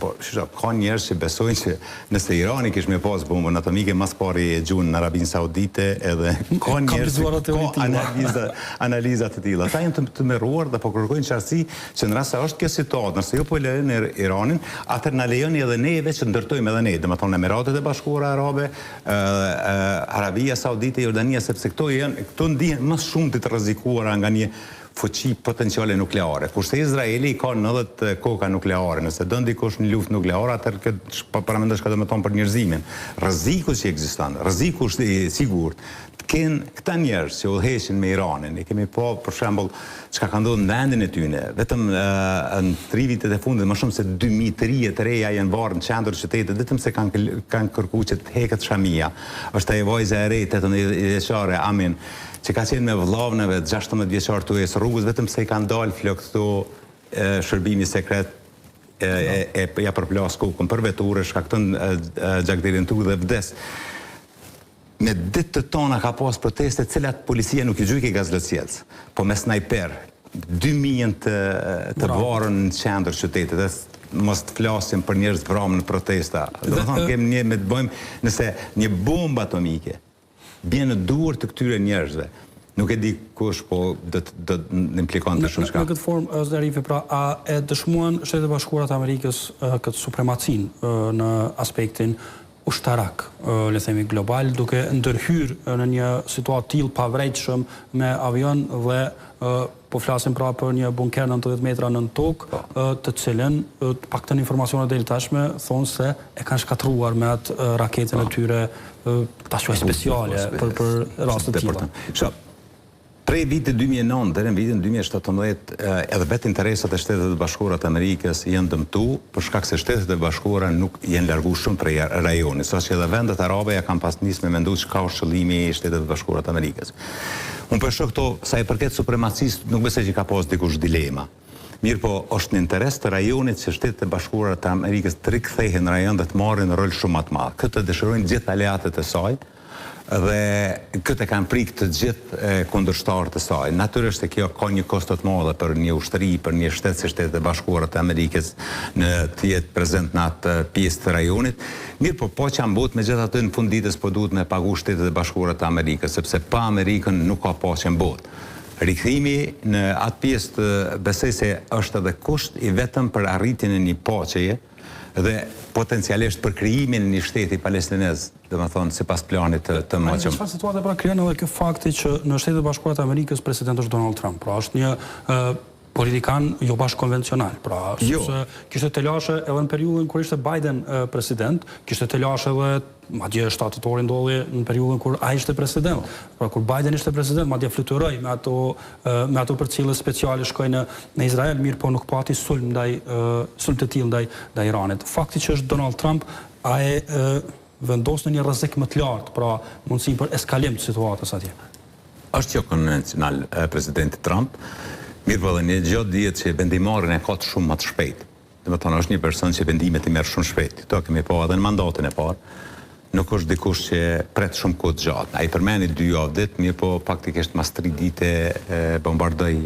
Po, shiko, ka njerëz që besojnë që nëse Irani kish me pas bombën atomike, mas pari e gjun në Arabinë Saudite edhe ka njerëz që ka analiza, analiza të tilla. Ata janë të tmerruar dhe po kërkojnë qartësi që në rast se është kjo situatë, nëse ju po e lejoni Iranin, atëherë na lejoni edhe neve që ndërtojmë edhe ne, domethënë Emiratet e Bashkuara Arabe, Arabia Saudite, Jordania, sepse këto janë, këto ndihen më shumë të rrezikuara nga një fuqi potenciale nukleare. Kurse Izraeli i ka 90 koka nukleare. Nëse don dikush një luftë nukleare, atëherë kjo po paramendo çka do të thonë për njerëzimin. Rreziku që ekziston, rreziku është i sigurt. Të kenë këta njerëz që udhëheqin me Iranin, i kemi pa për shembull çka ka ndodhur në vendin e tyre, vetëm në tri vitet e fundit më shumë se 2000 të rinj e të reja janë varë në qendër të qytetit vetëm se kanë kanë kërkuar që të heket shamia. Është ajo vajza e re 18 vjeçare Amin, që ka qenë me vllavën e vet 16 vjeçar tu ecë rrugës vetëm se i kanë dalë flokët këtu shërbimi sekret e, e, e ja përplas kokën për veturë, shkakton gjakderdhje në tru dhe vdes. Me ditë të tona ka pas proteste të cilat policia nuk i gjujke gazlotsjellës, po me snajper, 2000 janë të, të varën në qendër qytetit, dhe mos të flasim për njerëz të vramë në protesta. Do të thonë, kemi një me të bëjmë nëse një bombë atomike bie në duar të këtyre njerëzve, nuk e di kush, po do të do të implikonte shumë çka. Në këtë formë, Zarifi, pra, a e dëshmuan Shtetet e Bashkuara të Amerikës këtë supremacinë në aspektin ushtarak, le të themi global, duke ndërhyrë në një situatë të tillë pavrejtshëm me avion dhe po flasim pra për një bunker 90 metra nën tokë, po. të cilën, të paktën informacionet deri tashme thonë se e kanë shkatërruar me atë raketën e po. tyre, ta quaj speciale për për raste të tilla. Prej vitit 2009 deri në vitin 2017 edhe vetë interesat e Shteteve të Bashkuara të Amerikës janë dëmtu për shkak se Shtetet e Bashkuara nuk janë largu shumë prej rajonit, saqë edhe vendet arabe ja kanë pas nisë me mendu çka është qëllimi i Shteteve të Bashkuara të Amerikës. Unë po e shoh këto, sa i përket supremacisë, nuk besoj që ka pas dikush dilema. Mirëpo, është në interes të rajonit që Shtetet e Bashkuara të Amerikës të rikthehen në rajon dhe të marrin rol shumë më të madh. Këtë dëshirojnë gjithë aleatët e saj, Dhe këtë e kanë frikë të gjithë kundërshtarët e saj. Natyrisht se kjo ka një kosto të madhe për një ushtri, për një shtet si Shtetet e Bashkuara të Amerikës në të jetë prezent në atë pjesë të rajonit. Mirëpo paqja në botë megjithatë në fund ditës po duhet me pagu Shtetet e Bashkuara të Amerikës, sepse pa Amerikën nuk ka paqe në botë. Rikthimi në atë pjesë të besoj se është edhe kusht i vetëm për arritjen e një paqeje dhe potencialisht për krijimin e një shteti palestinez domethënë sipas planit të të moçëm. Në çfarë situate pra krijon edhe ky fakti që në Shtetet e Bashkuara të Amerikës president është Donald Trump, pra është një politikan jo bash konvencional, pra jo. sepse kishte telashe edhe në periudhën kur ishte Biden president, kishte telashe edhe madje 7 tetori ndodhi në periudhën kur ai ishte president. Po. Pra kur Biden ishte president, madje fluturoi me ato me ato përcjellje speciale shkoi në në Izrael, mirëpo nuk pati sulm ndaj sulm të tillë ndaj ndaj Iranit. Fakti që është Donald Trump, a e vendos në një rrezik më të lartë, pra mundësinë për eskalim të situatës atje. Është jo konvencional presidenti Trump, mirëpo edhe një gjë dihet që vendimmarrjen e ka të shumë më të shpejtë. Domethënë është një person që vendimet i merr shumë shpejt. Këto e kemi pa edhe në mandatin e parë. Nuk është dikush që pret shumë kohë të gjatë. Ai përmendi dy javë ditë, mirëpo faktikisht mas tri dite bombardoi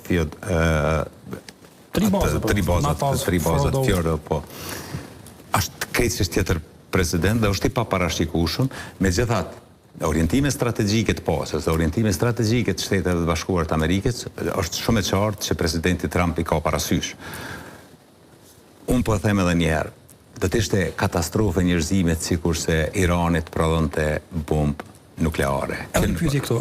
Fjord Tri bazat, tri bazat, tri bazat, Fjordo, po. Është krejtësisht tjetër president dhe është i paparashikueshëm, megjithatë, orientime strategjike të paqes dhe orientime strategjike të Shteteve të Bashkuara të Amerikës është shumë e qartë që presidenti Trump i ka parasysh. Unë po e them edhe një herë, do të ishte katastrofë e njerëzimit sikurse Irani të prodhonte bombë nukleare. Edhe një pyetje këtu.